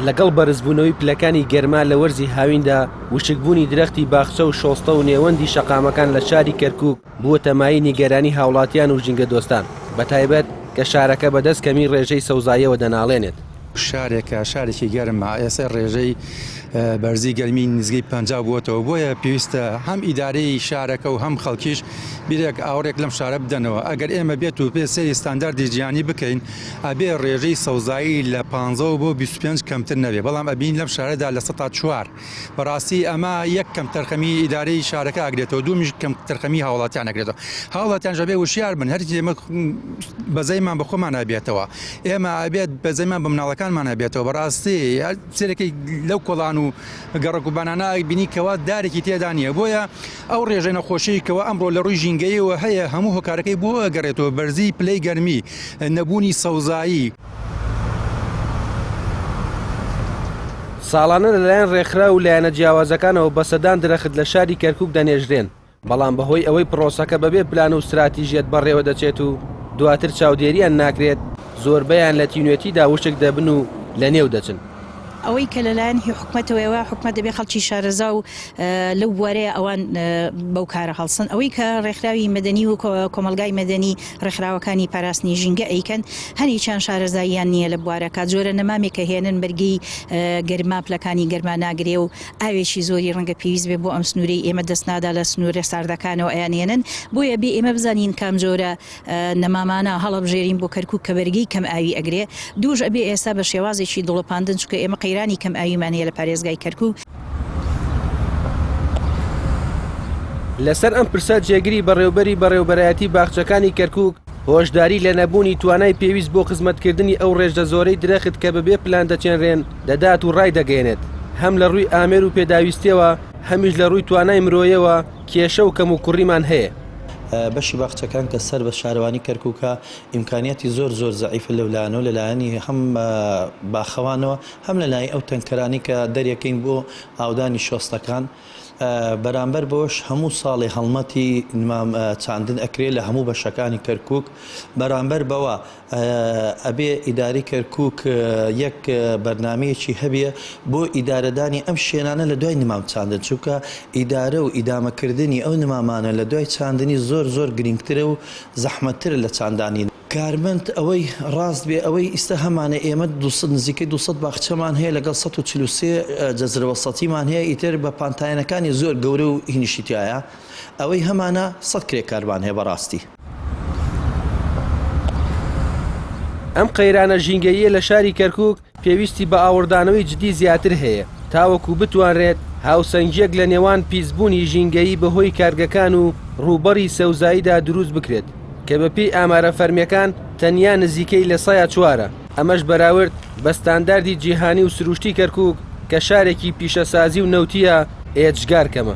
لەگەڵ بەرزبوونەوەی پلەکانی گەرما لە وەرزی هاویندا، وشکبوونی درەختی باخچە و شۆستە و نێوەندی شەقامەکان لە شاری کەرکووک بووەتە مایەی نیگەرانی هاوڵاتیان و ژینگەدۆستان، بەتایبەت کە شارەکە بەدەست کەمی ڕێژەی سەوزاییەوە دەناڵێنێت. شارێکە شارێکی گەرمە، ئێستا ڕێژەی بەرزی گەرمی نزیکەی 50 بووەتەوە، بۆیە پێویستە هەم ئیدارەی شارەکە و هەم خەڵکیش بیرێک ئاوڕێک لەم شارە بدەنەوە، ئەگەر ئێمە بێت و پێ سەیری ستانداردی جیهانی بکەین ئەبێ ڕێژەی سەوزایی لە پانزەوە بۆ 25 کەمتر نەبێ، بەڵام ئەبینین لەم شارەدا 4% بەڕاستی ئەمە یەک کەمتەرخەمی ئیدارەی شارەکە ئەگرێتەوە، دوومیش کەمتەرخەمی هاوڵاتیان ئەگرێتەوە. هاوڵاتیانش ئەبێ وشیار بن، هەرچی ئێمە بەزەیمان بە خۆمان ئەبێتەوە، ئێمە ئەبێت بەزەیمان بە مناڵەکانمان ئەبێتەوە. بەڕاستی هەر سەیرەکەی لەو کۆڵان و گەڕەک و بانانە بینی کەوا دارێکی تێدا نییە، بۆیە ئەو ڕێژە نەخۆشیەی کەوا ئەمڕۆ لە ڕووی ژینگەیەوە هەیە هەموو هۆکارەکەی بۆ ئەگەڕێتەوە بەرزی پلەی گەرمی، نەبوونی سەوزایی. ساڵانە لەلایەن ڕێکخراو و لایەنە جیاوازەکانەوە بە سەدان درەخت لە شاری کەرکوک دەنێژرێن، بەڵام بەهۆی ئەوەی پرۆسەکە بەبێ پلان و ستراتیژیەت بەڕێوەدەچێت و دواتر چاودێریان ناکرێت، زۆربەیان لە تینوێتیدا وشک دەبن و لەنێو دەچن. ئەوەی کە لەلایەن هی حکومەتەوەیەوە حکومەت دەبێ خەڵکی شارەزا و لەو بوارەیە ئەوان بەو کارە هەڵسن ئەوەی کە ڕێکخراوی مەدەنی و کۆمەڵگای مەدەنی ڕێکخراوەکانی پاراستنی ژینگە ئەیکەن هەنێکیان شارەزاییان نییە لە بوارەکە جۆرە نەمامێکە هێنن بەرگەی گەرما پلەکانی گەرما ناگرێ و ئاوێکی زۆری ڕەنگە پێویست بێ بۆ ئەم سنوورەی ئێمە دەست نادا لە سنوورە ساردەکانەوە ئەیانهێنن بۆیە بێ ئێمە بزانین کام جۆرە نەمامانە هەڵەبژێرین بۆ کەرکوک کە بەرگەی کەم ئاوی ئەگرێ دووش ئەبێ ئێستا بە شێوازێکی دڵۆپاندن چونکە ئێمە قەیرانی کەم ئاویمان هەیە لە پارێزگای کەرکوک. لەسەر ئەم پرسە جێگری بەڕێوبەری بەڕێوبەرایەتی باخچەکانی کەرکوک هۆشداری لە نەبوونی توانای پێویست بۆ خزمەتکردنی ئەو ڕێژە زۆرەی درەخت کە بەبێ پلان دەچێنرێن دەدات و ڕایدەگەیەنێت هەم لە ڕووی ئامێر و پێداویستیەوە هەمیش لە ڕووی توانای مرۆیەوە کێشە و کەموکوڕیمان هەیە. بەشی باخچەکان کە سەر بە شارەوانی کەرکوکە ئیمکانیاتی زۆر زۆر زەعیفە لەو لایەنەوە لە لایەنی هەم باخەوانەوە هەم لە لای ئەو تەنکەرانەی کە دەریەکەین بۆ ئاودانی شۆستەکان بەرامبەر بەوەش هەموو ساڵێ هەڵمەتی نمام چاندن ئەکرێ لە هەموو بەشەکانی کەرکوک بەرامبەر بەوە ئەبێ ئیدارەی کەرکوک یەک بەرنامەیەکی هەبێ بۆ ئیدارەدانی ئەم شوێنانە لە دوای نمام چاندن چونکە ئیدارە و ئیدامەکردنی ئەو نمامانە لە دوای چاندنی زۆر زۆر گرینگترە و زەحمەتترە لە چاندانی کارمەند ئەوەی ڕاست بێ ئەوەی ئیستا هەمانە ئێمە 200 نزیکەی 200 باخچەمان هەیە لەگەڵ 143 جەزرەوە سەتیمان هەیە ئیتر بە پانتایەنەکانی زۆر گەورە و هینیشی تایە ئەوەی هەمانە 100 کرێکارمان هەیە بەڕاستی. ئەم قەیرانە ژینگەییە لە شاری کەرکوک پێویستی بە ئاوڕدانەوەی جدی زیاتر هەیە تاوەکو بتوانرێت هاوسەنگییەک لە نێوان پیسبوونی ژینگەیی بەهۆی کارگەکان و ڕووبەڕی سەوزاییدا دروست بکرێت کە بەپێی ئامارە فەرمییەکان تەنیا نزیکەی لە سەیا چوارە، ئەمەش بەراورد بە ستانداردی جیهانی و سروشتی کەرکوک کە شارێکی پیشەسازی و نەوتییە ئێجگار کەمە.